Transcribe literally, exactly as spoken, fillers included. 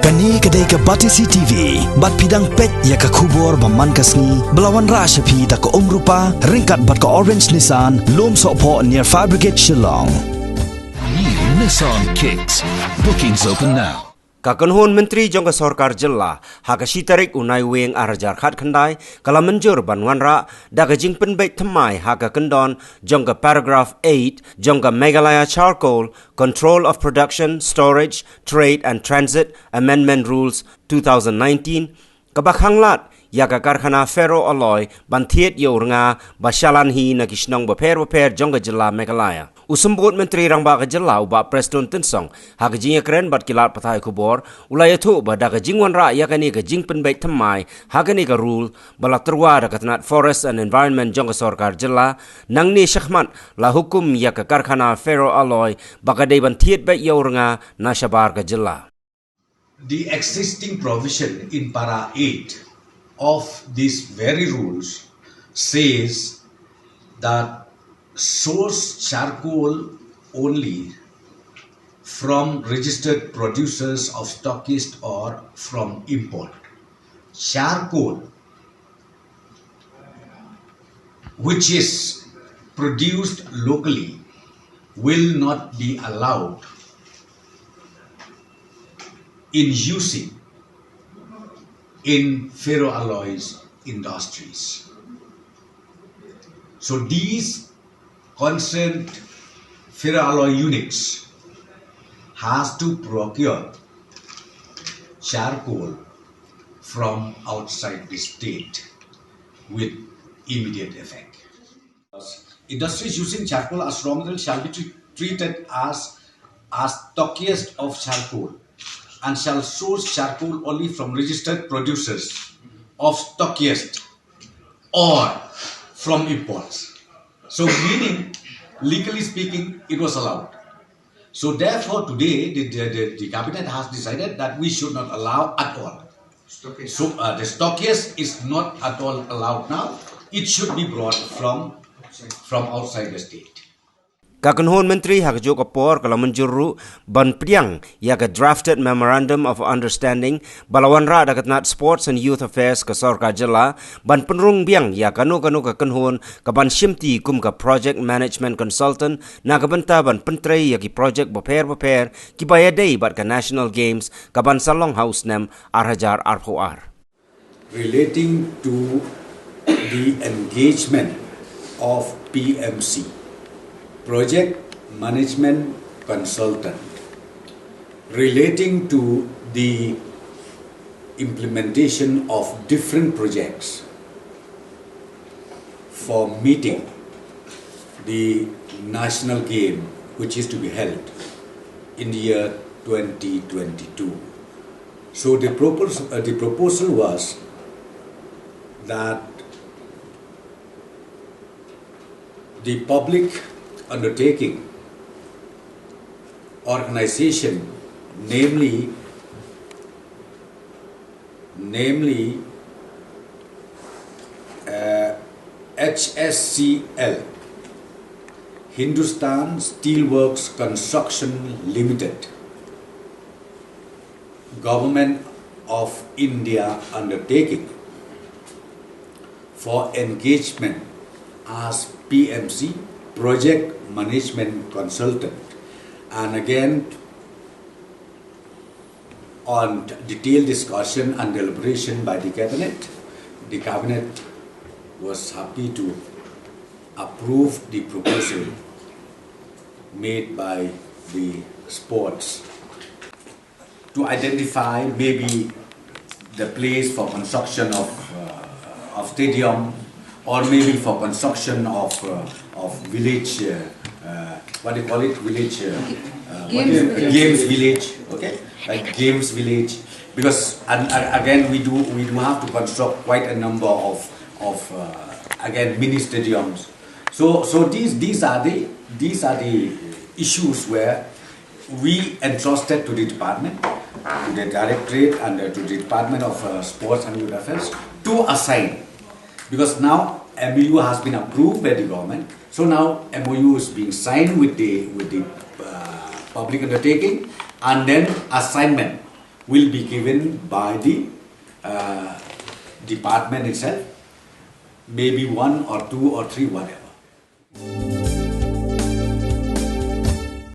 Kane ka dei ka Batesi T V, bad phi dang peit ïa ka khubor ba man ka sngi, ba la wanrah sha phi da ka Umrupa, ryngkat bad ka Orange Nissan, Lumsohphoh near Fire Brigade Shillong. New Nissan Kicks. Bookings open now. Ka kynhun myntri jong ka sorkar jylla, ha ka shi tarik u Naiwieng ar hajar khatkhyndai, ka la mynjur ban wanrah, da ka jingpynbeit thymmai ha ka kyndon, jong ka paragraph eight, jong ka Meghalaya Charcoal, Control of Production, Storage, Trade and Transit Amendment Rules two thousand nineteen, kaba khanglad ïa ka karkhana Ferro Alloy ban thied ïa u rnga ba shalan hi na ki shnong bapher bapher jong ka jylla Meghalaya. U Symbud Myntri Rangbah ka jylla u Bah Prestone Tynsong, ha ka jingïakren bad ki lad pathai khubor, u la ïathuh ba da ka jingwanrah ïa kane ka jingpynbeit thymmai ha kane ka rule ba la tyrwa da ka tnat Forest and Environment jong ka sorkar jylla, nangne shakhmat la hukum ïa ka karkhana Ferro Alloy ba ka dei ban thied beit ïa u rnga na shabar ka jylla. The existing provision in para eight of these very rules says that source charcoal only from registered producers of stockist or from import. Charcoal which is produced locally will not be allowed in using in ferroalloys industries. So these concerned ferroalloy units has to procure charcoal from outside the state with immediate effect. Industries using charcoal as raw material shall be tre- treated as as stockiest of charcoal and shall source charcoal only from registered producers of stockiest or from imports. So, meaning, legally speaking, it was allowed. So, therefore, today the, the, the, the cabinet has decided that we should not allow at all. So, uh, the stockiest is not at all allowed now. It should be brought from from outside the state. Ka kynhun myntri ha kajuh ka por ka la mynjur ruh ban pdiang ïa ka drafted Memorandum of Understanding ba la wanrah da ka tnat Sports and Youth Affairs ka sorkar jylla ban pynrung biang ïa kano kano ka kynhun ka ban shimti kum ka Project Management Consultant na ka bynta ban pyntrei ïa ki project bapher bapher kiba ïadei bad ka National Games ka ban sa long ha u snem ar hajar arphew ar. Relating to the engagement of P M C, Project Management Consultant, relating to the implementation of different projects for meeting the national game which is to be held in the year twenty twenty-two. So the proposal, uh, the proposal was that the public undertaking organization, namely, namely uh, H S C L, Hindustan Steelworks Construction Limited, Government of India undertaking for engagement as P M C project management consultant, and again on detailed discussion and deliberation by the cabinet, the cabinet was happy to approve the proposal made by the sports to identify maybe the place for construction of, uh, of stadium, or maybe for construction of, uh, of village, uh, uh, what do you call it, village, uh, uh, what Games is it? Village. Games village, okay, like games village, because and, and again we do we do have to construct quite a number of of uh, again mini stadiums. So so these these are the these are the issues where we entrusted to the department, to the directorate, and uh, to the Department of uh, Sports and Youth Affairs to assign, because now M O U has been approved by the government. So now M O U is being signed with the with the uh, public undertaking, and then assignment will be given by the uh, department itself, maybe one or two or three, whatever.